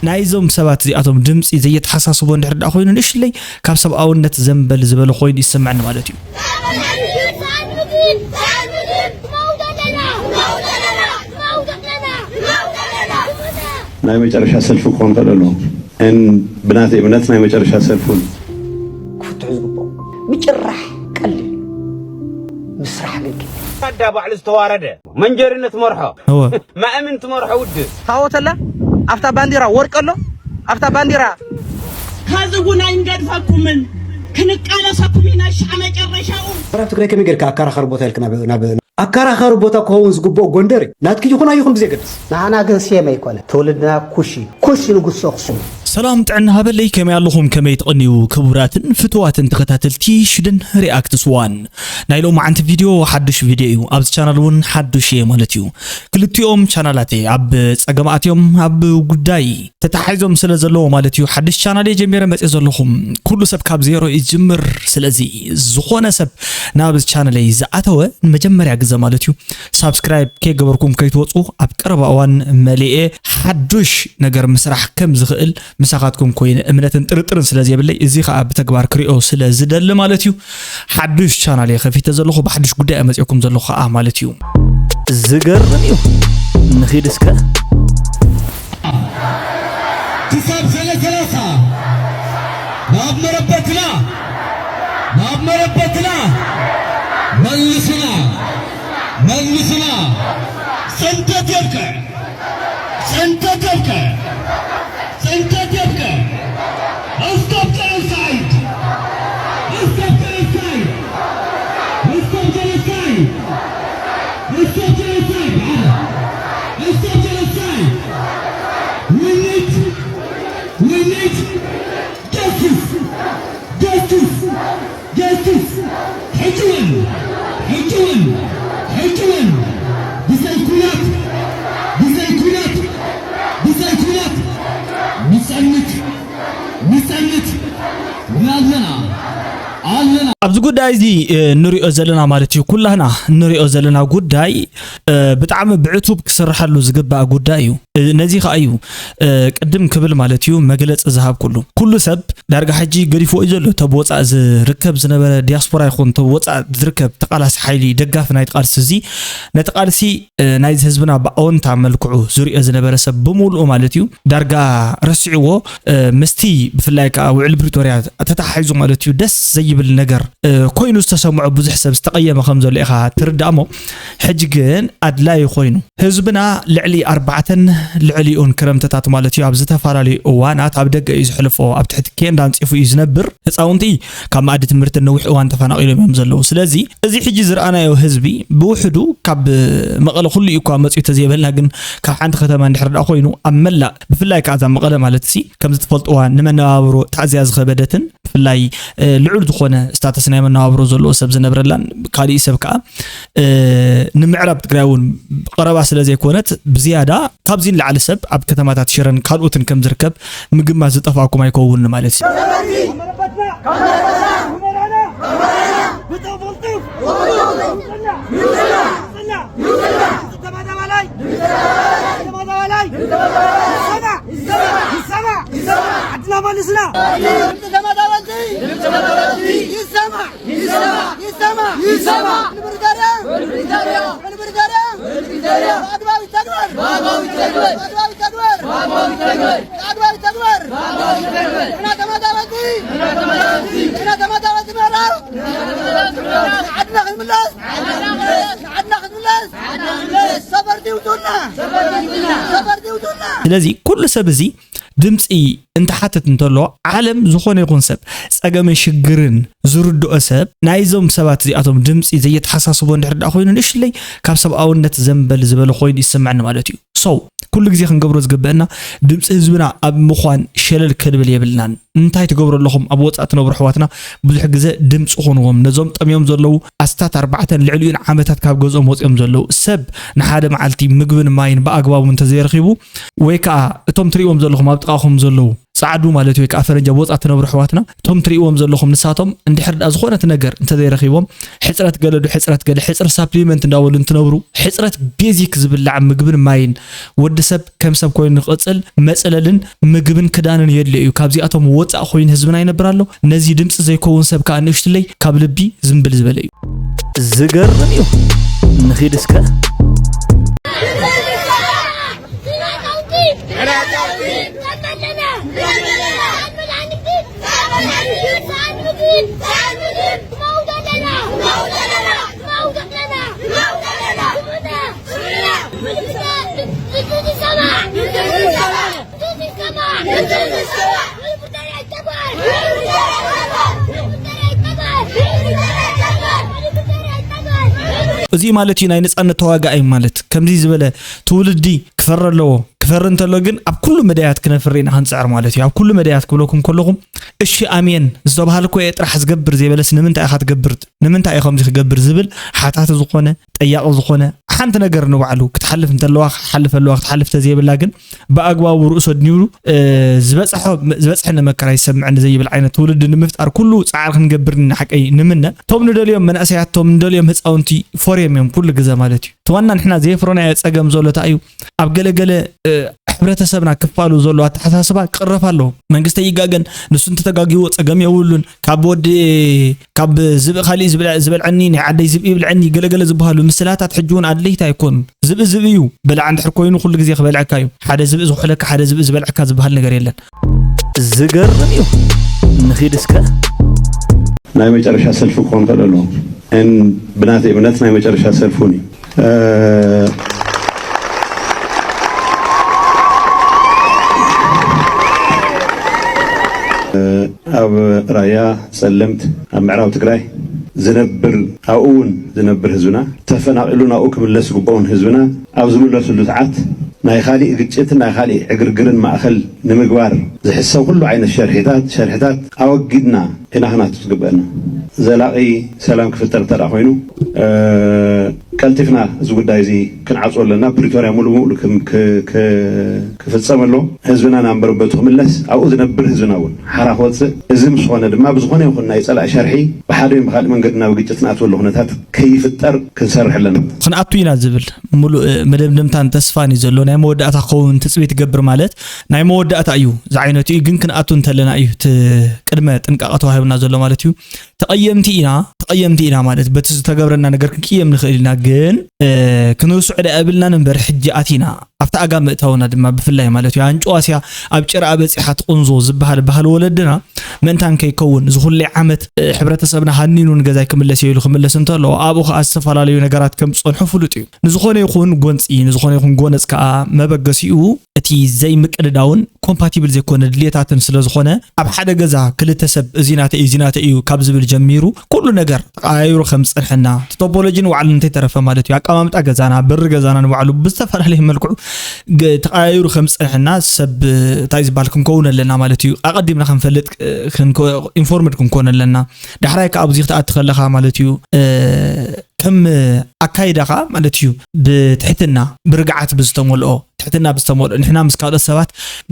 ናይዞም ሰባት እዚኣቶም ድምፂ ዘየተሓሳስቦ እንድሕር ደኣ ኮይኑ፣ ንእሽለይ ካብ ሰብኣውነት ዘንበል ዝበለ ኮይኑ ይሰማዕኒ ማለት እዩ። ናይ መጨረሻ ሰልፊ ክኾን ከሎ ኣሎ። እን ብናተይ እምነት ናይ መጨረሻ ሰልፉ እዩ። ክፍትሑ ዝግብኦም ምጭራሕ ቀሊል ምስራሕ ግን ከቢድ። ኣዳ ባዕሉ ዝተዋረደ መንጀርነት መርሖ እወ ማእምን ትመርሖ ውድብ ታቦት ኣላ ኣብታ ባንዲራ ወርቂ ኣሎ ኣብታ ባንዲራ ካዚ እውን ኣይንገድፈኩምን ክንቃለሰኩም ኢና ሽዓ መጨረሻኡ ኣብ ትግራይ ከመይ ጌርካ ኣካራኻሪ ቦታ ኢልካ ናብ ናብ ኣካራኻሪ ቦታ ክኸውን ዝግብኦ ጎንደር እዩ። ናትኪ ይኹን ኣይኹን ብዘየገድስ። ንዓና ግን ሴም ኣይኮነ ትውልድና ኩሽ እዩ። ኩሽ ንጉስ ኣኽሱም። ሰላም ጥዕና ሃበለይ፣ ከመይ ኣለኹም? ከመይ ትቕንዩ? ክቡራትን ፍትዋትን ተኸታተልቲ ሽደን ሪኣክትስ ዋን፣ ናይ ሎማዓንቲ ቪድዮ ሓዱሽ ቪድዮ እዩ። ኣብዚ ቻናል እውን ሓዱሽ እየ ማለት እዩ። ክልቲኦም ቻናላተይ ኣብ ጸገም ኣትዮም ኣብ ጉዳይ ተታሒዞም ስለ ዘለዎ ማለት እዩ። ሓድሽ ቻናል እየ ጀሚረ መጽእ ዘለኹም። ኩሉ ሰብ ካብ ዜሮ ይጅምር። ስለዚ ዝኾነ ሰብ ናብ ቻናለይ ዝኣተወ ንመጀመርያ ግዘ ማለት እዩ ሳብስክራይብ ከይገበርኩም ከይትወፁ። ኣብ ቀረባ እዋን መሊኤ ሓዱሽ ነገር ምስራሕ ከም ዝኽእል ምሳኻትኩም ኮይነ እምነትን ጥርጥርን ስለ ዘየብለይ፣ እዚ ኸኣ ብተግባር ክሪኦ ስለ ዝደሊ ማለት እዩ። ሓዱሽ ቻናል እየ ከፊተ ዘለኹ፣ ብሓዱሽ ጉዳይ እየ መፅኦኩም ዘለኹ ኸኣ ማለት እዩ። ዝገርም እዩ። ንኺድ እስከ። ክሳብ ሰለ ሰላሳ ናብ መረበትና ናብ መረበትና መልሱና መልሱና። ጽንተት የብቀ ጽንተት የብቀ ጽንተት የብቀ። Stop genocide! Stop genocide! Stop genocide! Stop genocide! Stop genocide! We need, we need justice! Justice! Justice! ሕጂ እውን ሕጂ እውን ሕጂ እውን ብዘይ ኲናት ብዘይ ኲናት ብዘይ ኲናት ንጸንት ንጸንት ኣለና ኣለና። ኣብዚ ጉዳይ እዚ ንሪኦ ዘለና ማለት እዩ፣ ኩላህና ንሪኦ ዘለና ጉዳይ ብጣዕሚ ብዕቱብ ክስርሐሉ ዝግባእ ጉዳይ እዩ። ነዚ ከዓ እዩ ቅድም ክብል ማለት እዩ መግለፂ ዝሃብኩሉ። ኩሉ ሰብ ዳርጋ ሕጂ ገዲፍዎ እዩ ዘሎ። ተብ ወፃእ ዝርከብ ዝነበረ ዲያስፖራ ይኹን ተብ ወፃእ ዝርከብ ተቃላሲ ሓይሊ ደጋፊ ናይቲ ቃልሲ እዚ ነቲ ቃልሲ ናይዚ ህዝብና ብኣወንታ መልክዑ ዝሪኦ ዝነበረ ሰብ ብምሉኡ ማለት እዩ ዳርጋ ረሲዕዎ ምስቲ ብፍላይ ከዓ ውዕል ፕሪቶርያ ተተሓሒዙ ማለት እዩ ደስ ዘይብል ነገር ኮይኑ ዝተሰምዖ ብዙሕ ሰብ ዝተቐየመ ከም ዘሎ ኢኻ ትርዳእ እሞ ሕጂ ግን ኣድላዪ ኮይኑ ህዝብና ልዕሊ ኣርባዕተን ልዕሊኡን ክረምትታት ማለት እዩ ኣብ ዝተፈላለዩ እዋናት ኣብ ደገ እዩ ዘሕልፎ ኣብ ትሕቲ ኬንዳ ኣንፂፉ እዩ ዝነብር ህፃውንቲ ካብ መኣዲ ትምህርቲ ነዊሕ እዋን ተፈናቒሎም እዮም ዘለዉ ስለዚ እዚ ሕጂ ዝረኣናዮ ህዝቢ ብውሕዱ ካብ መቐለ ኩሉ እዩ እኳ መፅኡ ተዘይበልና ግን ካብ ሓንቲ ከተማ እንድሕር ደኣ ኮይኑ ኣብ መላእ ብፍላይ ከዓ እዛ መቐለ ማለት ሲ ከምዚ ትፈልጥዋ ንመነባብሮ ታእዝያ ዝኸበደትን ብፍላይ ልዑል ዝኾነ ስታተስ ናይ መነባብሮ ዘለዎ ሰብ ዝነብረላን ካሊእ ሰብ ከዓ ንምዕራብ ትግራይ እውን ቀረባ ስለ ዘይኮነት ብዝያዳ ካብዚ ንላዕሊ ሰብ ኣብ ከተማታት ሽረን ካልኦትን ከም ዝርከብ ምግማት ዝጠፍኣኩም ኣይከውንን ማለት እዩ። ዓድና መልስና። ድምፂ ተመዛበልቲ! ድምፂ ተመዛበልቲ! ይሰማዕ! ይሰማዕ! ይሰማዕ! ይሰማዕ! ንብሪታንያ! ንብሪታንያ! ንብሪታንያ! ብኣግባብ ይተግበር! ብኣግባብ ይተግበር! ብኣግባብ ይተግበር! ብኣግባብ ይተግበር! ብኣግባብ ይተግበር! ብኣግባብ ይተግበር! ንሕና ተመዛበልቲ! ንሕና ተመዛበልቲ! ንሕና ተመዛበልቲ ምዕራብ! ንዓድና ክንምለስ! ንዓድና ክንምለስ! ሰፈርቲ ይውጡልና! ሰፈርቲ ይውጡልና! ስለዚ ኩሉ ሰብ እዚ ድምፂ እንተሓትት እንተሎ ዓለም ዝኾነ ይኹን ሰብ ፀገምን ሽግርን ዝርድኦ ሰብ ናይዞም ሰባት እዚኣቶም ድምፂ ዘየተሓሳስቦ እንድሕር ደኣ ኮይኑ ንእሽለይ ካብ ሰብኣውነት ዘንበል ዝበለ ኮይኑ ይሰማዕኒ ማለት እዩ። So ኩሉ ግዜ ክንገብሮ ዝግበአና ድምፂ ህዝብና ኣብ ምዃን ሸለል ከንብል የብልናን። እንታይ ትገብሩ ኣለኹም ኣብ ወፃእ ትነብሩ ኣሕዋትና ብዙሕ ግዘ ድምፂ ኹንዎም ነዞም ጠምዮም ዘለዉ ኣስታት ኣርባዕተን ልዕሊኡን ዓመታት ካብ ገዝኦም ወፂኦም ዘለዉ ሰብ ንሓደ መዓልቲ ምግብን ማይን ብኣግባቡ እንተዘይረኺቡ ወይ ከዓ እቶም ትሪእዎም ዘለኹም ኣብ ጥቓኹም ዘለዉ ጻዕዱ ማለት ወይ ከዓ ፈረንጂ ኣብ ወጻኢ ትነብሩ ኣሕዋትና፣ እቶም ትርእይዎም ዘለኹም ንሳቶም እንድሕር ደኣ ዝኾነት ነገር እንተዘይረኺቦም፣ ሕጽረት ገለ ዶ ሕጽረት ገለ፣ ሕጽረት ሳፕሊመንት እንዳበሉ እንትነብሩ፣ ሕጽረት ቤዚክ ዝብላዕ ምግብን ማይን፣ ወዲ ሰብ ከም ሰብ ኮይኑ ንክቕጽል መጽለልን ምግብን ክዳንን የድልዮ እዩ። ካብዚኣቶም ወጻእ ኮይኑ ህዝብና ይነብር ኣሎ። ነዚ ድምጺ ዘይከውን ሰብ ከዓ ንእሽትለይ ካብ ልቢ ዝምብል ዝበለ እዩ። ዝገርም እዩ። ንኺድ እስከ። እዚ ማለት እዩ ናይ ነጻነት ተዋጋኣይ ማለት። ከምዚ ዝበለ ትውልዲ ክፈሪ ኣለዎ። ክፈሪ እንተሎ ግን ኣብ ኩሉ መዳያት ክነፍሪ ኢና ክንጽዕር ማለት እዩ። ኣብ ኩሉ መዳያት ክብለኩም ከለኹም፣ እሺ ኣሜን ዝተባሃልኮ እየ ጥራሕ ዝገብር ዘይበለስ፣ ንምንታይ ኢኻ ትገብር? ንምንታይ እዩ ከምዚ ክገብር ዝብል ሓታቲ ዝኾነ፣ ጠያቂ ዝኾነ፣ ሓንቲ ነገር ንባዕሉ ክትሓልፍ እንተለዋ ክትሓልፍ ኣለዋ፣ ክትሓልፍ ተዘይብላ ግን ብኣግባቡ ርእሱ ኣድኒብሉ፣ እ፣ ዝበጽሖ፣ ዝበጽሐኒ መከራ ይሰምዐኒ ዘይብል ዓይነት ትውልዲ ንምፍጣር ኩሉ ጻዕሪ ክንገብር ኢና ሓቀይ ንምነ። እቶም ንደልዮም መናእሰያት፣ እቶም ንደልዮም ህጻውንቲ ፎርዮም እዮም ኩሉ ግዜ ማለት እዩ። እቲ ዋና ንሕና ዘየፍረናዮ ጸገም ዘሎ እንታይ እዩ? ኣብ ገለገለ፣ እ፣ ሕብረተሰብና ክፋሉ ዘሎ ኣተሓሳስባ ክቕረፍ ኣለዎ። መንግስቲ ይጋገን፣ ንሱ እንተተጋግይዎ ጸገም የብሉን። ካብ ወዲ፣ ካብ ዝብኢ ካሊእ ዝበልዐ-፣ ዝበልዐኒ፣ ናይ ዓደይ ዝብኢ ይብልዐኒ፣ ገለገለ ዝበሃሉ ምስላታት ሕጂ እውን ኣድለይቲ ኣይኮኑን። ዝብኢ ዝብኢ እዩ። በላዕ እንድሕር ኮይኑ ኩሉ ግዜ ክበልዐካ እዩ። ሓደ ዝብኢ ዝኹሕለካ፣ ሓደ ዝብኢ ዝበልዐካ ዝበሃል ነገር የለን። ዝገርም እዩ። ንኺድ እስከ። ናይ መጨረሻ ሰልፊ ክኾን ይኽእል ኣለዎ። እን ብናተይ እምነት ናይ መጨረሻ ሰልፊ እውን እዩ። እ፣ ኣብ ራያ፣ ጸለምት፣ ኣብ ምዕራብ ትግራይ ዝነብር፣ ኣብኡ እውን ዝነብር ህዝብና፣ ተፈናቒሉ ናብኡ ክምለስ ዝግብኦን ህዝብና፣ ኣብ ዝምለስሉ ሰዓት ናይ ካሊእ ግጭትን ናይ ካሊእ ዕግርግርን ማእኸል ንምግባር ዝሕሰብ ኩሉ ዓይነት ሸርሒታት፣ ሸርሒታት ኣወጊድና ኢና ክናቱ ዝግበአና። ዘላቒ ሰላም ክፍጠር እንተ ደኣ ኮይኑ፣ እ፣ ቀልጢፍና እዚ ጉዳይ እዚ ክንዓጽዎ ኣለና። ፕሪቶርያ ሙሉ ሙሉ ክም-፣ ክ-፣ ክ-፣ ክፍጸም ኣለዎ። ህዝብና ናብ መረበቱ ክምለስ፣ ኣብኡ ዝነብር ህዝብና እውን ሓራ ክወጽእ፣ እዚ ምስ ኾነ ድማ ብዝኾነ ይኹን ናይ ጸላኢ ሸርሒ ብሓደ ወይ ብኻልእ መንገዲ ናብ ግጭት ንኣትወሉ ኩነታት ከይፍጠር ክንሰርሕ ኣለና። ክንኣቱ ኢና ዝብል ሙሉእ መደምደምታን ተስፋን እዩ ዘሎ። ናይ መወዳእታ ክኸውን ትጽቢት ይገብር ማለት ናይ መወዳእታ እዩ ዝዓይነቱ እዩ። ግን ክንኣቱ እንተለና እዩ እቲ ቅድመ ጥንቃቐ ተዋሂቡና ዘሎ ማለት እዩ። ተቐየምቲ ኢና፣ ተቐየምቲ ኢና ማለት በቲ ዝተገብረና ነገር ክንቅየም ንኽእል ኢና። ግን፣ እ፣ ክንርስዖ ደኣ የብልናን እምበር ሕጂ ኣቲና ኣብቲ ኣጋ ምእታውና ድማ ብፍላይ ማለት እዩ። ኣንጭዋ ስያ ኣብ ጭራ በጺሓ ትቑንዞ ዝበሃል ባህሊ ወለድና ምእንታን ከይከውን፣ እዚ ኩለይ ዓመት፣ እ፣ ሕብረተሰብና ሃኒኑ ንገዛይ ክምለስ እየ ኢሉ ክምለስ እንተሎ፣ ኣብኡ ኸኣ ዝተፈላለዩ ነገራት ከም ዝጸንሑ ፍሉጥ እዩ። ንዝኾነ ይኹን ጎንጺ፣ ንዝኾነ ይኹን ጎነጽ ከኣ መበገሲኡ እቲ ዘይምቅድዳውን ኮምፓቲብል ዘይኮነ ድልየታትን ስለ ዝኾነ፣ ኣብ ሓደ ገዛ ክልተ ሰብ እዚ ናተይ እዩ፣ እዚ ናተይ እዩ ካብ ዝብል ጀሚሩ፣ ኩሉ ነገር ተቐያይሩ ከም ዝጸንሐና፣ እቲ ቶፖሎጂ ንባዕሉ እንተይተረፈ ማለት እዩ፣ ኣቀማምጣ ገዛና፣ በሪ ገዛና ንባዕሉ ብዝተፈላለየ መልክዑ ገ-፣ ተቐያይሩ ከም ዝጸንሐና ሰብ፣ እንታይ ዝበሃል፣ ክንከውን ኣለና ማለት እዩ። ኣቐዲምና ክንፈልጥ፣ እ፣ ክንከ-፣ ኢንፎርምድ ክንኮን ኣለና። ዳሕራይ ከኣ ኣብዚ ክትኣቲ ከለኻ ማለት እዩ፣ እ፣ ከም ኣካይዳኻ ማለት እዩ፣ ብትሕትና፣ ብርግዓት ብዝተመልኦ፣ ትሕትና ብዝተመልኦ፣ ንሕና ምስ ካልኦት ሰባት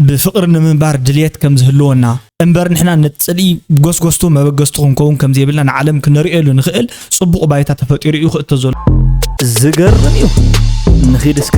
ብፍቕሪ ንምንባር ድልየት ከም ዝህልወና እምበር፣ ንሕና ነቲ ጽልኢ ጎስጎስቱ መበገስቱ ክንከውን ከም ዘይብልና ንዓለም ክነርእየሉ ንኽእል ጽቡቕ ባይታ ተፈጢሩ እዩ ክእቶ ዘሎ። ዝገርም እዩ። ንኺድ እስከ።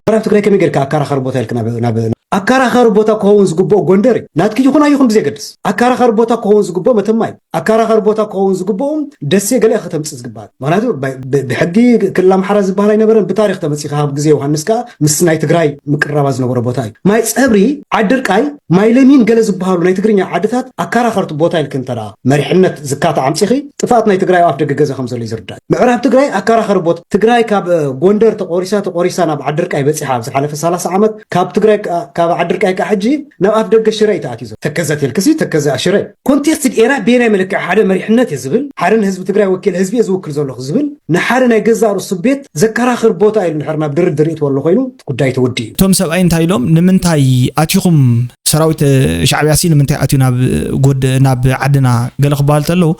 ምዕራብ ትግራይ ከመይ ጌርካ ኣከራኻሪ ቦታ ኢልካ ናብ፣ ናብ ኣከራኻሪ ቦታ ክኸውን ዝግብኦ ጎንደር እዩ። ናትኪ ይኹን ኣይኹን ብዘየገድስ ኣከራኻሪ ቦታ ክኸውን ዝግብኦ መተማ እዩ። ኣከራኻሪ ቦታ ክኸውን ዝግብኦም ደሴ ገለ ከተምጽእ ዝግባእ። ምኽንያቱ ብ-፣ ብ-፣ ብሕጊ ክልል ኣምሓራ ዝበሃል ኣይነበረን፣ ብታሪኽ ተመጺኻ ካብ ግዜ ዮሃንስ ከኣ ምስ ናይ ትግራይ ምቅርራባት ዝነበሮ ቦታ እዩ። ማይ ጸብሪ፣ ዓድርቃይ፣ ማይ ለሚን ገለ ዝበሃሉ ናይ ትግርኛ ዓድታት ኣከራኸርቲ ቦታ ኢልክ እንተ ደኣ መሪሕነት ዝካታ ኣምጺኺ፣ ጥፍኣት ናይ ትግራይ ኣብ ኣፍ ደገ ገዛ ከም ዘሎ እዩ ዝርዳእ። ምዕራብ ትግራይ ኣከራኸሪ ቦታ፣ ትግራይ ካብ፣ እ፣ ጎንደር ተቆሪሳ፣ ተቆሪሳ ናብ ዓድርቃይ በጺሓ ኣብ ዝሓለፈ ሰላሳ ዓመት፣ ካብ ትግራይ ከኣ፣ ካብ ዓድርቃይ ከኣ ሕጂ ናብ ኣፍ ደገ ሽረ እዩ ተኣትዩ ዘሎ። ተከዘ ተልክሲ፣ ተከዘ ሽረ። ኮንቴስትድ ኤራ በየናይ መለክዒ ሓደ መሪሕነት እየ ዝብል፣ ሓደ ንህዝቢ ትግራይ ወኪል ህዝቢ እየ ዝውክል ዘለኹ ዝብል፣ ንሓደ ናይ ገዛእ ርእሱ ቤት ዘከራኽር ቦታ ኢሉ እንድሕር ናብ ድርድር ይእትወሉ ኮይኑ፣ እቲ ጉዳይ ተወዲኡ እዩ። እቶም ሰብኣይ እንታይ ኢሎም? ንምንታይ ኣቲኹም? ሰራዊት ሻዕብያሲ ንምንታይ ኣትዩ ናብ ጎድ-፣ ናብ ዓድና? ገለ ክበሃል ተለዉ፣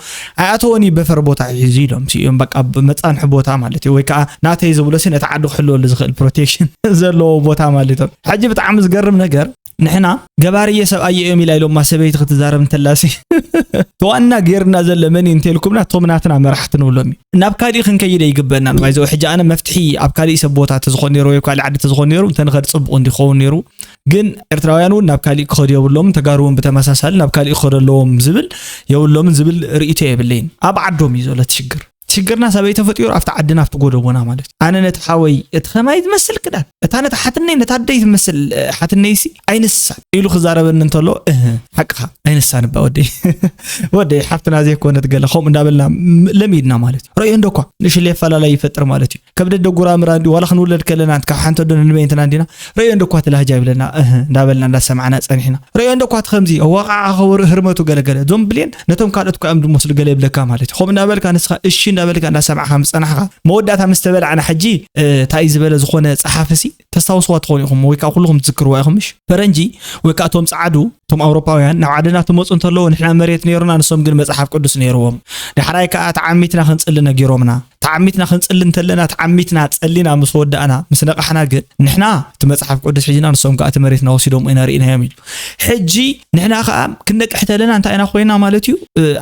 ኣይኣተወን እዩ፣ በፈር ቦታ ሒዙ ኢሎም። ሲ-፣ እዮም በቃ መጻንሒ ቦታ ማለት እዩ። ወይ ከዓ ናተይ ዝብሎሲ ነቲ ዓዲ ክሕልወሉ ዝኽእል ፕሮቴክሽን ዘለዎ ቦታ ማለት እዮም። ሕጂ ብጣዕሚ ዝገርም ነገር፣ ንሕና ገባርየ ሰብኣየ እዮም ኢላ ኢሎማ ሰበይቲ ክትዛረብ እንተላሲ ተዋና ጌርና ዘለ መን እዩ እንተልኩምና እቶም ናትና መራሕቲ ንብሎም እዩ። ናብ ካሊእ ክንከይድ ኣይግበእናን። ባይዘው ሕጂ ኣነ መፍትሒ ኣብ ካሊእ ሰብ ቦታ ተዝኾን ነይሩ ወይ ካልእ ዓዲ ተዝኾን ነይሩ እንተንኸድ ጽቡቕ እንዲኸውን ነይሩ። ግን ኤርትራውያን እውን ናብ ካሊእ ክኸዱ የብሎምን፣ ተጋሩ እውን ብተመሳሳሊ ናብ ካሊእ ክኸዱ ኣለዎም ዝብል የብሎምን ዝብል ርእይቶ የብለይን። ኣብ ዓዶም እዩ ዘሎ እቲ ሽግር። ሽግርና ሰበይ ተፈጢሩ ኣብቲ ዓድና ኣብቲ ጎደቦና ማለት እዩ። ኣነ ነቲ ሓወይ እቲ ከማይ ዝመስል ክዳን እታ ነታ ሓትነይ ነታ ኣደይ ትመስል ሓትነይሲ ኣይንሳን ኢሉ ክዛረበኒ እንተሎ እህ ሓቅኻ ኣይንሳን እባ ወደይ ወደይ ሓፍትና ዘይኮነት ገለ ከምኡ እንዳበልና ለሚድና ማለት እዩ። ረዮ እንደኳ ንሽለ ኣፈላላይ ይፈጥር ማለት እዩ። ከብደ ደጉራ ምራ እንዲ ዋላ ክንውለድ ከለና ካብ ሓንተ ዶ ንንበይንትና እንዲና ረዮ እንደኳ ትላህጃ ይብለና እህ እንዳበልና እንዳሰማዕና ጸኒሕና። ረዮ እንደኳ ትኸምዚ ዋቃዓ ከወር ህርመቱ ገለገለ ዞም ብሌን ነቶም ካልኦት ኳ እዮም ዝመስሉ ገለ ይብለካ ማለት እዩ። ከምኡ እንዳበልካ ንስኻ እሺ እንዳበልካ እንዳሰማዕካ ምስ ጸናሕካ መወዳእታ ምስ ተበላዕና ሕጂ እንታይ ዝበለ ዝኾነ ጸሓፊ ሲ ተስታውስዋ ትኾኑ ኢኹም ወይ ከዓ ኩልኹም ትዝክርዋ ኢኹም ምሽ ፈረንጂ ወይ ከዓ እቶም ጸዓዱ እቶም ኣውሮፓውያን ናብ ዓድና ትመፁ እንተለዉ ንሕና መሬት ነይሩና ንሶም ግን መፅሓፍ ቅዱስ ነይርዎም። ዳሕራይ ከዓ ተዓሚትና ክንፅሊ ነጊሮምና። ተዓሚትና ክንፅሊ እንተለና ተዓሚትና ፀሊና ምስ ወዳእና ምስ ነቃሕና ግን ንሕና እቲ መፅሓፍ ቅዱስ ሒዝና ንሶም ከዓ እቲ መሬትና ወሲዶም ኢና ርኢናዮም ኢሉ። ሕጂ ንሕና ከዓ ክንነቅሕ ተለና እንታይ ኢና ኮይና ማለት እዩ?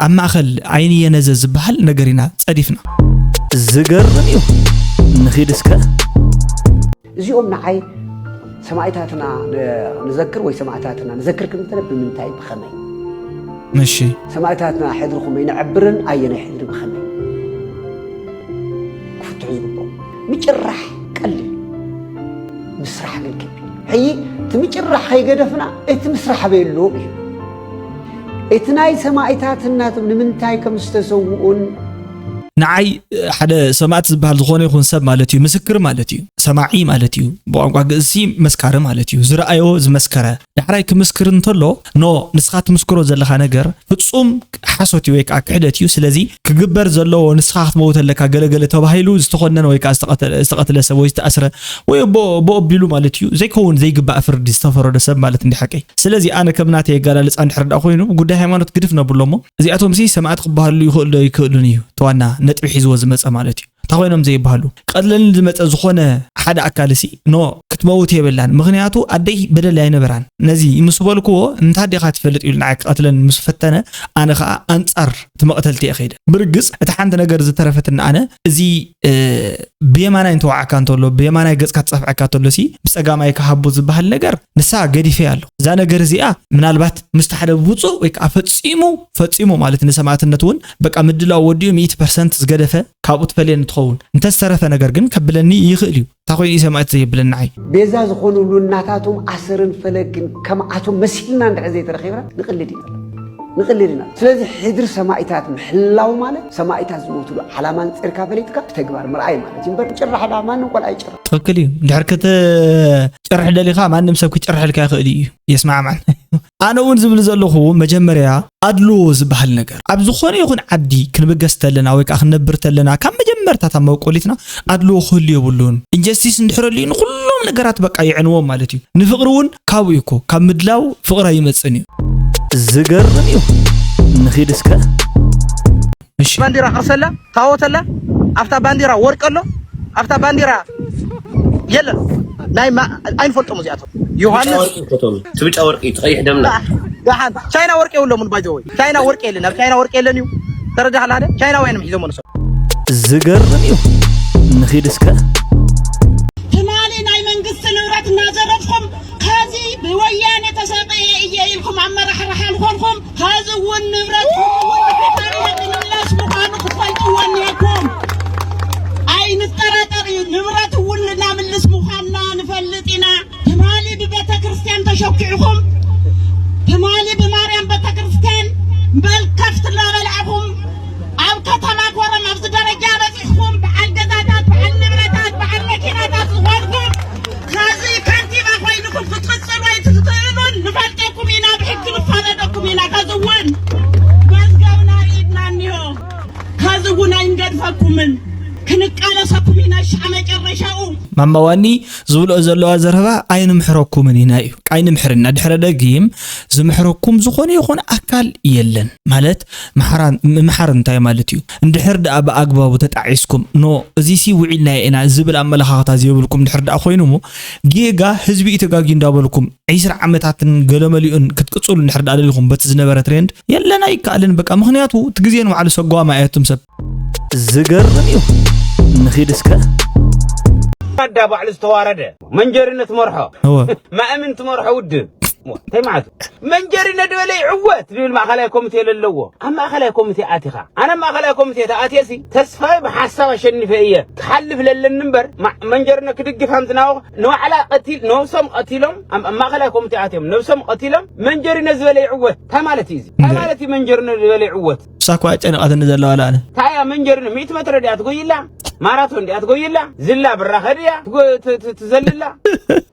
ኣብ ማእኸል ዓይኒ የነዘ ዝበሃል ነገር ኢና ፀዲፍና። ዝገርም እዩ። ንኺድ እስከ። እዚኦም ንዓይ ሰማእታትና ንዘክር ወይ ሰማእታትና ንዘክር ክንብል ተለ ብምንታይ ብኸመይ እሺ ሰማእታትና ሕድሪ ከመይ ነዕብርን ኣየናይ ሕድሪ ብኸመይ ክፍትሑ ዝግብኦም ምጭራሕ ቀሊል ምስራሕ ግን ከቢድ ሕይ እቲ ምጭራሕ ከይገደፍና እቲ ምስራሕ ኣበየለዎም እዩ እቲ ናይ ሰማእታትና ንምንታይ ከም ዝተሰውኡን ንዓይ ሓደ ሰማእት ዝበሃል ዝኾነ ይኹን ሰብ ማለት እዩ ምስክር ማለት እዩ ሰማዒ ማለት እዩ ብቋንቋ ግእዝሲ መስካሪ ማለት እዩ ዝረኣዮ ዝመስከረ ዳሕራይ ክምስክር እንተሎ ኖ ንስኻ ትምስክሮ ዘለኻ ነገር ፍጹም ሓሶት እዩ ወይ ከዓ ክሕደት እዩ ስለዚ ክግበር ዘለዎ ንስኻ ክትመውት ኣለካ ገለገለ ተባሂሉ ዝተኾነነ ወይ ከዓ ዝተቐተለ ሰብ ወይ ዝተኣስረ ወይ ብኦ ቢሉ ማለት እዩ ዘይከውን ዘይግባእ ፍርዲ ዝተፈረዶ ሰብ ማለት እንዲ ሓቀይ ስለዚ ኣነ ከም ናተይ ኣገላልፃ እንድሕር ዳ ኮይኑ ጉዳይ ሃይማኖት ግድፍ ነብሎ እሞ እዚኣቶም ሲ ሰማእት ክበሃሉ ይኽእሉ ዶ ይክእሉን እዩ ተዋና ነጥቢ ሒዝዎ ዝመፀ ማለት እዩ እንታይ ኮይኖም ዘይበሃሉ ቀትለኒ ዝመፀ ዝኾነ ሓደ ኣካል ሲ ኖ ክትመውት የብላን ምኽንያቱ ኣደይ በደል ኣይነበራን ነዚ ምስ በልክዎ እንታ ዲኻ ትፈልጥ ኢሉ ንዓይ ክቐትለኒ ምስ ፈተነ ኣነ ከዓ ኣንፃር እቲ መቕተልቲ እየ ከይደ ብርግፅ እቲ ሓንቲ ነገር ዝተረፈትኒ ኣነ እዚ ብየማናይ እንተወዓካ እንተሎ ብየማናይ ገፅካ ትፀፍዐካ እንተሎ ሲ ብፀጋማይ ክሃቡ ዝበሃል ነገር ንሳ ገዲፈ ኣሎ እዛ ነገር እዚኣ ምናልባት ምስቲ ሓደ ብፁእ ወይ ከዓ ፈፂሙ ፈፂሙ ማለት ንሰማእትነት እውን በቃ ምድላው ወዲኡ ሚእቲ ፐርሰንት ዝገደፈ ካብኡ ትፈልየኒ ትኸውን እንተዝተረፈ ነገር ግን ከብለኒ ይኽእል እዩ እንታይ ኮይኑ እዩ ሰማእት ዘየብለኒ ንዓይ ቤዛ ዝኾኑሉ እናታቶም ኣሰርን ፈለግን ከምኣቶም መሲልና እንድሕር ዘይተረኺብና ንቕልድ ኢና ንቕልድ ኢና ስለዚ ሕድሪ ሰማእታት ምሕላው ማለት ሰማእታት ዝሞትሉ ዓላማ ንፅርካ ፈሊጥካ ብተግባር ምርኣይ ማለት እዩ እምበር ጭራሕ ዳ ማንም ቆልዓ ይጭራሕ ትኽክል እዩ እንድሕር ክትጭርሕ ደሊኻ ማንም ሰብ ክጭርሐልካ ይኽእል እዩ የስማዕማዕ ኣነ እውን ዝብል ዘለኹ መጀመርያ ኣድልዎ ዝበሃል ነገር ኣብ ዝኾነ ይኹን ዓዲ ክንብገስ ተለና ወይ ከዓ ክንነብር ተለና ካብ መጀመርታ እታ መበቆሊትና ኣድልዎ ክህሉ የብሉን። ኢንጀስቲስ እንድሕር ኣልዩ ንኹሎም ነገራት በቃ የዕንዎም ማለት እዩ። ንፍቕሪ እውን ካብኡ እዩ እኮ ካብ ምድላው ፍቕሪ ኣይመፅን እዩ። ዝገርም እዩ። ንኺድ እስከ። እሺ። ባንዲራ ቅርሲ ኣላ፣ ታቦት ኣላ፣ ኣብታ ባንዲራ ወርቂ ኣሎ፣ ኣብታ ባንዲራ የለን። ናይ ማ- ኣይንፈልጦም እዚኣቶም። ዮሃንስ ወርቂ እኮ እቶም፣ እቲ ብጫ ወርቂ፣ እቲ ቀይሕ ደምና። ደሓን ቻይና ወርቂ የብሎምን። ባይ ዘ ወይ ቻይና ወርቂ የለን፣ ኣብ ቻይና ወርቂ የለን እዩ። ተረዳህ ኣለ ቻይናውያን እዮም ሒዞሞ ንሶም። ዝገርም እዩ። ንኺድ እስከ። ትማሊ ናይ መንግስቲ ንብረት እናዘረፍኩም ከዚ ብወያነ ተሰቂየ እየ ኢልኩም ኣመራሕርሓ ዝኾንኩም ከዚ እውን ንብረት ንምምላስ ምዃኑ ክትፈልጥዎ እኒሀኩም። ኣይንጠራጠር እዩ፣ ንብረት እውን ልናምልስ ምዃንና ንፈልጥ ኢና። ትማሊ ብቤተ ክርስቲያን ተሸኪዕኹም፣ ትማሊ ብማርያም ቤተ ክርስቲያን መልከፍቲ እናበላዕኹም ኣብ ከተማ ኮረም ኣብዚ ደረጃ በፂሕኩም፣ በዓል ገዛታት፣ በዓል ንብረታት፣ በዓል መኪናታት ዝኾንኩም፣ ኸዚ ከንቲባ ኮይንኩም ክትቅፅሉ ኣይትኽእሉን። ንፈልጠኩም ኢና፣ ብሕጊ ንፋረደኩም ኢና። ኸዚ እውን መዝገብና ኣብ ኢድና እኒሆ። ኸዚ እውን ኣይንገድፈኩምን። ክንቃለሰኩም ኢና። ሻዕ መጨረሻኡ ማማዋኒ ዝብልኦ ዘለዋ ዘረባ ኣይንምሕረኩምን ኢና እዩ። ኣይንምሕርና ድሕረ ደጊም ዝምሕረኩም ዝኾነ ይኹን ኣካል የለን። ማለት ምሓር እንታይ ማለት እዩ? እንድሕር ደኣ ብኣግባቡ ተጣዒስኩም ኖ እዚሲ ውዒልና ኢና ዝብል ኣመለኻኽታ ዘይብልኩም ድሕር ደኣ ኮይኑሞ ጌጋ ህዝቢ እዩ ተጋጊ እንዳበልኩም ዒስራ ዓመታትን ገለመሊኡን ክትቅፅሉ እንድሕር ደኣ ደሊኹም በቲ ዝነበረ ትሬንድ የለን ኣይከኣልን በቃ። ምኽንያቱ እቲ ግዜ ንባዕሉ ሰጓማ እያቱም ሰብ። ዝገርም እዩ። ንኺድ እስከ። ኣዳ ባዕሉ ዝተዋረደ መንጀሪነት መርሖ እወ ማእምን ትመርሖ ውድብ እንታይ ማለት መንጀሪነ ድበለ ይዕወት ዝብል ማእኸላይ ኮሚቴ ለለዎ ኣብ ማእኸላይ ኮሚቴ ኣቲኻ ኣነ ማእኸላይ ኮሚቴ ተኣትየሲ ተስፋይ ብሓሳብ ኣሸኒፈ እየ ክሓልፍ ለለኒ እምበር መንጀሪነ ክድግፍ ሃምዝናወ ንባዕላ ቀቲል ነብሶም ቀቲሎም ኣብ ማእኸላይ ኮሚቴ ኣትዮም ነብሶም ቀቲሎም መንጀሪነ ዝበለ ይዕወት እንታይ ማለት እዩ እዚ እንታይ ማለት እዩ መንጀሪነ ዝበለ ይዕወት ሳኳ ጨነቃትኒ ዘለዋ ለኣነ ታያ መንጀሪነ ሚእቲ መትረ ድያ ትጎይላ ማራቶን ድያ ትጎይላ ዝላ ብራኸ ድያ ትዘልላ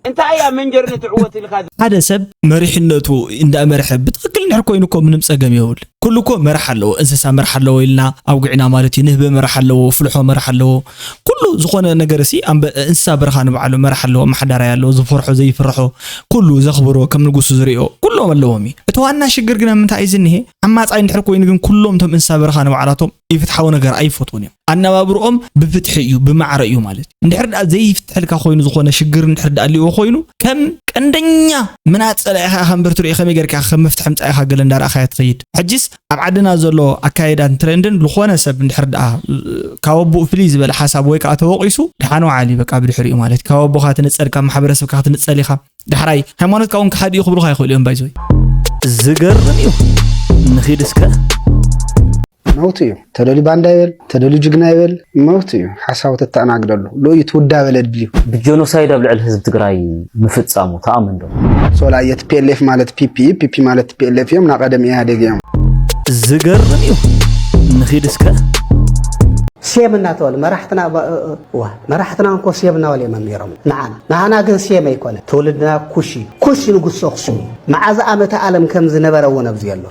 እንታይ እያ መንጀርነት ዕወት ኢልካ ሓደ ሰብ መሪሕነቱ እንዳመርሐ ብትክክል እንድሕር ኮይኑ እኮ ምንም ፀገም የብሉ ኩሉ እኮ መራሕ ኣለዎ እንስሳ መራሕ ኣለዎ ኢልና ኣብ ጉዕና ማለት እዩ ንህበ መራሕ ኣለዎ ፍልሖ መራሕ ኣለዎ ኩሉ ዝኾነ ነገር ሲ እንስሳ በረኻ ንባዕሉ መራሕ ኣለዎ ማሕዳራይ ኣለዎ ዝፈርሖ ዘይፍርሖ ኩሉ ዘኽብሮ ከም ንጉሱ ዝሪኦ ኩሎም ኣለዎም እዩ እቲ ዋና ሽግር ግን ምንታይ እዩ ዝኒሄ ዓማፃይ እንድሕር ኮይኑ ግን ኩሎም ቶም እንስሳ በረኻ ንባዕላቶም ይፍትሓዊ ነገር ኣይፈትውን እዮም ኣነባብርኦም ብፍትሒ እዩ ብማዕረ እዩ ማለት እዩ እንድሕር ደኣ ዘይፍትሐልካ ኮይኑ ዝኾነ ሽግር እንድሕር ደኣ ኣልዎ ኮይኑ ከም ቀንደኛ ምናት ጸላኢኻ ኢኻ እምበር ትሪኦ ከመይ ጌርካ ከም መፍትሒ ምጻእ ኢኻ ገለ እንዳረኣኻያ ትኸይድ ሕጂስ ኣብ ዓድና ዘሎ ኣካየዳን ትሬንድን ዝኾነ ሰብ እንድሕር ደኣ ካብ ኣቦኡ ፍልይ ዝበለ ሓሳብ ወይ ከዓ ተወቂሱ ድሓን ወዓል እዩ በቃ ብድሕሪኡ ማለት ካብ ኣቦኻ ትንጸል ካብ ማሕበረሰብካ ክትንጸል ኢኻ ዳሕራይ ሃይማኖትካ እውን ክሓድኡ ክብሉኻ ይኽእሉ እዮም ባይዘወይ ዝገርም እዩ ንኺድ እስከ መውት እዩ ተደልዩ ባንዳ ይበል ተደልዩ ጅግና ይበል መውት እዩ ሓሳቡ ተተኣናግደሉ ልኡዩ ትውዳ በለ ድልዩ ብጀኖሳይድ ኣብ ልዕሊ ህዝብ ትግራይ ምፍፃሙ ተኣምን ዶ ሶላ እየ ቲፒኤልኤፍ ማለት ፒፒ ፒፒ ማለት ቲፒኤልኤፍ እዮም ናቀደም ኢህኣዴግ እዮም ዝገርም እዩ ንኺድ እስከ ሴም እናተበሉ መራሕትና ዋ መራሕትና እንኮ ሴም እናበሉ እዮም መሚሮም ንዓና ንዓና ግን ሴም ኣይኮነ ትውልድና ኩሽ እዩ ኩሽ ንጉስ ኣክሱም እዩ መዓዝ ዓመተ ዓለም ከም ዝነበረ እውን ኣብዚ ኣሎ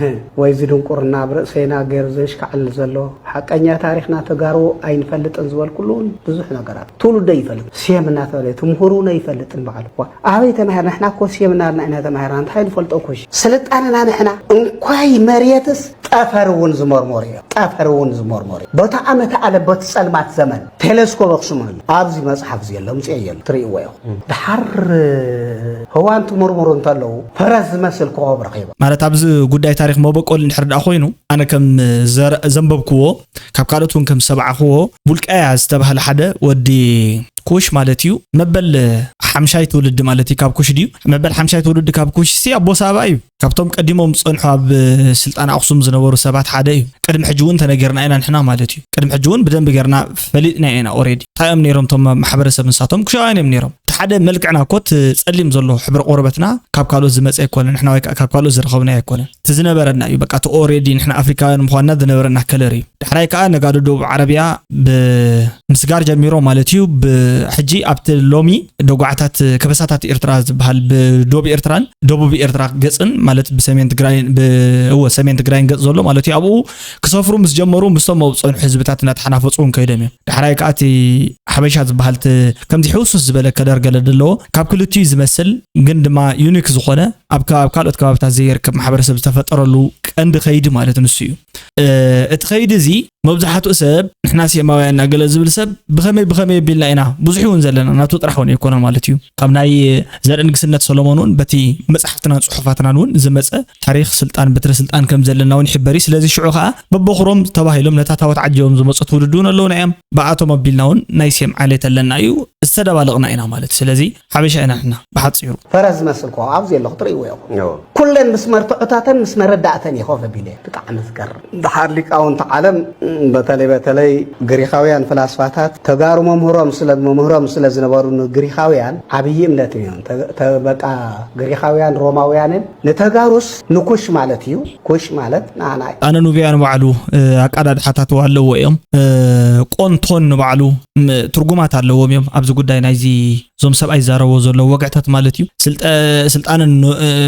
ወይ እዚ ድንቁርና ኣብ ርእሰይና ገይሩ ዘሽካዕል ዘሎ ሓቀኛ ታሪኽና ተጋሩ ኣይንፈልጥን ዝበልኩሉ እውን ብዙሕ ነገራት ትውልዶ ይፈልጥ ሴም እናተበለ እቲ ምሁር እውን ኣይፈልጥን በዓሉ ኣበይ ተማሂርና ንሕና እኮ ሴም እናበልና ኢና ተማሂርና እንታይ ንፈልጦ እኮ ስልጣንና ንሕና እንኳይ መሬትስ ጠፈር እውን ዝመርመሩ እዮም ጠፈር እውን ዝመርመሩ እዮም በቲ ዓመተ ዓለም በቲ ፀልማት ዘመን ቴሌስኮፕ ኣክሱም ኣሎ ኣብዚ መፅሓፍ እዚ ኣሎ ምፅኦ የሉ ትርእይዎ ኢኹም ድሓር ህዋን ትምርምሩ እንተለዉ ፈረስ ዝመስል ኮኸብ ረኺቦም ማለት ኣብዚ ጉዳይ ታሪክ መበቆል እንድሕር ደኣ ኮይኑ ኣነ ከም ዘንበብክዎ ካብ ካልኦት እውን ከም ዝሰማዕኽዎ ቡልቃያ ዝተባህለ ሓደ ወዲ ኩሽ ማለት እዩ መበል ሓምሻይ ትውልዲ ማለት እዩ ካብ ኩሽ ድዩ መበል ሓምሻይ ትውልዲ ካብ ኩሽ ሲ ኣቦ ሳባ እዩ ካብቶም ቀዲሞም ዝፀንሑ ኣብ ስልጣን ኣክሱም ዝነበሩ ሰባት ሓደ እዩ ቅድሚ ሕጂ እውን ተነገርና ኢና ንሕና ማለት እዩ ቅድሚ ሕጂ እውን ብደንብ ገርና ፈሊጥና ኢና ኦሬዲ እንታይ እዮም ነይሮም ቶም ማሕበረሰብ ንሳቶም ኩሻውያን እዮም ነይሮም እቲ ሓደ መልክዕና ኮት ፀሊም ዘሎ ሕብሪ ቆርበትና ካብ ካልኦት ዝመፀ ኣይኮነን ንሕና ወይ ካብ ካልኦት ዝረኸብና ኣይኮነን እቲ ዝነበረና እዩ በቃ እቲ ኦሬዲ ንሕና ኣፍሪካውያን ምኳንና ዝነበረና ከለር እዩ ዳሕራይ ከዓ ነጋዶ ደቡብ ዓረብያ ብምስጋር ጀሚሮ ማለት እዩ ብሕጂ ኣብቲ ሎሚ ደጓዕታት ከበሳታት ኤርትራ ዝበሃል ብዶብ ኤርትራን ደቡብ ኤርትራ ገፅን ማለት ብሰሜን ትግራይን ብእወ ሰሜን ትግራይን ገፅ ዘሎ ማለት እዩ ኣብኡ ክሰፍሩ ምስ ጀመሩ ምስቶም ኣብ ፀንሑ ህዝብታት እናተሓናፈፁ እውን ከይዶም እዮም ዳሕራይ ከዓ እቲ ሓበሻ ዝበሃል ከምዚ ሕውሱስ ዝበለ ከለር ገለ ዘለዎ ካብ ክልቲኡ ዝመስል ግን ድማ ዩኒክ ዝኾነ ኣብ ኣብ ካልኦት ከባብታት ዘይርከብ ማሕበረሰብ ዝተፈጠረሉ ቀንዲ ከይዲ ማለት ንሱ እዩ እቲ ከይዲ እዚ መብዛሕትኡ ሰብ ንሕና ሴማውያን እናገለ ዝብል ሰብ ብኸመይ ብኸመይ ኣቢልና ኢና ብዙሕ እውን ዘለና ናቱ ጥራሕ እውን ኣይኮነ ማለት እዩ ካብ ናይ ዘርኢ ንግስነት ሰሎሞን እውን በቲ መፅሓፍትናን ፅሑፋትናን እውን ዝመፀ ታሪክ ስልጣን በትረ ስልጣን ከም ዘለና እውን ይሕበር እዩ ስለዚ ሽዑ ከዓ በበኹሮም ተባሂሎም ነታ ታወት ዓጀቦም ዝመፁ ትውልድ እውን ኣለውና እዮም ብኣቶም ኣቢልና እውን ናይ ሴም ዓሌት ኣለና እዩ ዝተደባለቕና ኢና ማለት እዩ ስለዚ ሓበሻ ኢና ንሕና ብሓፂሩ ፈረስ ዝመስል ኮ ኣብዚ ኣለኹ ትርእይዎ ኢኹም ኩለን ምስ መርትዖታተን ምስ መረዳእተን እየ ኮፍ ኣቢለ ብጣዕሚ ዝገርም ድሓር ሊቃውንቲ ዓለም በተለይ በተለይ ግሪኻውያን ፍላስፋታት ተጋሩ መምህሮም ስለ መምህሮም ስለ ዝነበሩ ንግሪኻውያን ዓብዪ እምነት እዮም በቃ ግሪኻውያን ሮማውያንን ንተጋሩስ ንኩሽ ማለት እዩ ኩሽ ማለት ንዓና እዩ ኣነ ኑቢያ ንባዕሉ ኣቃዳድሓታቱ ኣለዎ እዮም ቆንቶን ንባዕሉ ትርጉማት ኣለዎም እዮም ኣብዚ ጉዳይ ናይዚ እዞም ሰብኣይ ዝዛረብዎ ዘለዉ ወግዕታት ማለት እዩ ስልጣንን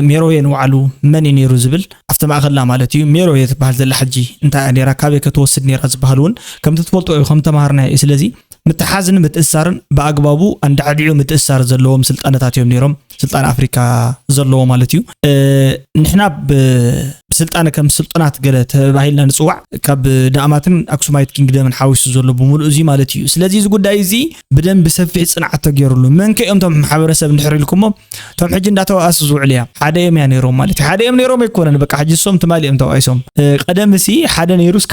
ሜሮየ ንባዕሉ መን እዩ ነይሩ ዝብል ኣብቲ ማእኸልና ማለት እዩ ሜሮየ ትበሃል ዘላ ሕጂ እንታይ እያ ነይራ ካበይ ከ ትወስድ ነይራ ዝበሃል እውን ከምቲ ትፈልጦ እዩ ከም ተምሃርና እዩ ስለዚ ምትሓዝን ምትእሳርን ብኣግባቡ ኣንዳዕዲዑ ምትእሳር ዘለዎም ስልጣነታት እዮም ነይሮም። ስልጣን ኣፍሪካ ዘለዎ ማለት እዩ። ንሕና ብስልጣነ ከም ስልጡናት ገለ ተባሂልና ንፅዋዕ፣ ካብ ዳእማትን ኣክሱማይት ኪንግደምን ሓዊሱ ዘሎ ብምሉእ እዚ ማለት እዩ። ስለዚ እዚ ጉዳይ እዚ ብደንብ ሰፊሕ ፅንዓት ተገይሩሉ፣ መን ከ እዮም እቶም ማሕበረሰብ እንድሕር ኢልኩሞ፣ እቶም ሕጂ እንዳተባኣሱ ዝውዕሉ እያ ሓደ እዮም እያ ነይሮም ማለት እዩ። ሓደ እዮም ነይሮም ኣይኮነን፣ በቃ ሕጂ እሶም ትማሊ እዮም ተባኢሶም። ቀደም ሲ ሓደ ነይሩስ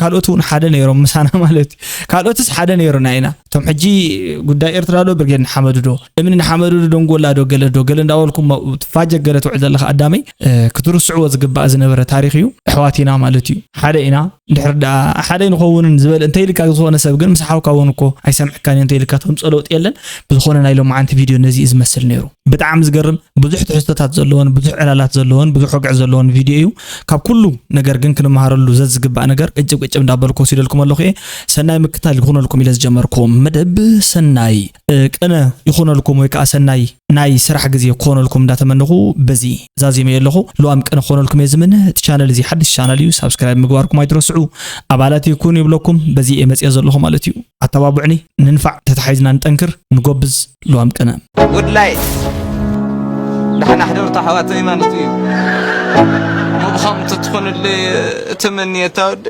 ካልኦት እውን ሓደ ነይሮም ምሳና ማለት እዩ። ካልኦትስ ሓደ ነይሩና ኢና። እቶም ሕጂ ጉዳይ ኤርትራ ዶ ብርጌድ ንሓመዱ ዶ እምኒ ንሓመዱ ዶ ደንጎላ ዶ ገለ ዶ ገለ እንዳበልኩም ትፋጀ ገለ ትውዕል ዘለካ ኣዳመይ፣ ክትርስዕዎ ዝግባእ ዝነበረ ታሪክ እዩ። ኣሕዋት ኢና ማለት እዩ። ሓደ ኢና። ድሕር ደኣ ሓደ ንኸውንን ዝበል እንተ ኢልካ ዝኾነ ሰብ ግን ምስ ሓውካ እውን እኮ ኣይሰምዕካን እዩ እንተ ኢልካ ተምፀ ለውጥ የለን። ብዝኾነ ናይ ሎማዓንቲ ቪድዮ ነዚ እዩ ዝመስል ነይሩ። ብጣዕሚ ዝገርም ብዙሕ ትሕዝቶታት ዘለዎን ብዙሕ ዕላላት ዘለዎን ብዙሕ ወግዒ ዘለዎን ቪድዮ እዩ። ካብ ኩሉ ነገር ግን ክንመሃረሉ ዘዝግባእ ነገር ቅጭብ ቅጭብ እንዳበልኩ ወሲደልኩም ኣለኹ እየ። ሰናይ ምክታል ይኹነልኩም ኢለ ዝጀመርኩዎ መደብ ሰናይ ቅነ ይኹነልኩም ወይ ከዓ ሰናይ ናይ ስራሕ ግዜ ክኾነልኩም እንዳተመነኹ በዚ ዛዚመ ኣለኹ። ልዋም ቅነ ክኾነልኩም እየ ዝምነ። እቲ ቻነል እዚ ሓድሽ ቻነል እዩ፣ ሳብስክራይብ ምግባርኩም ኣይትረስዑ። ኣባላት ይኩን ይብለኩም። በዚ እየ መፅየ ዘለኹ ማለት እዩ። ኣተባብዑኒ፣ ንንፋዕ፣ ተተሓይዝና ንጠንክር፣ ንጎብዝ። ልዋም ቅነ። ጉድላይ ደሓን ኣሕደሩ ኣሕዋተይ ማለት እዩ። ምብኸም ትትኾንለይ ትምንየታ ወዲ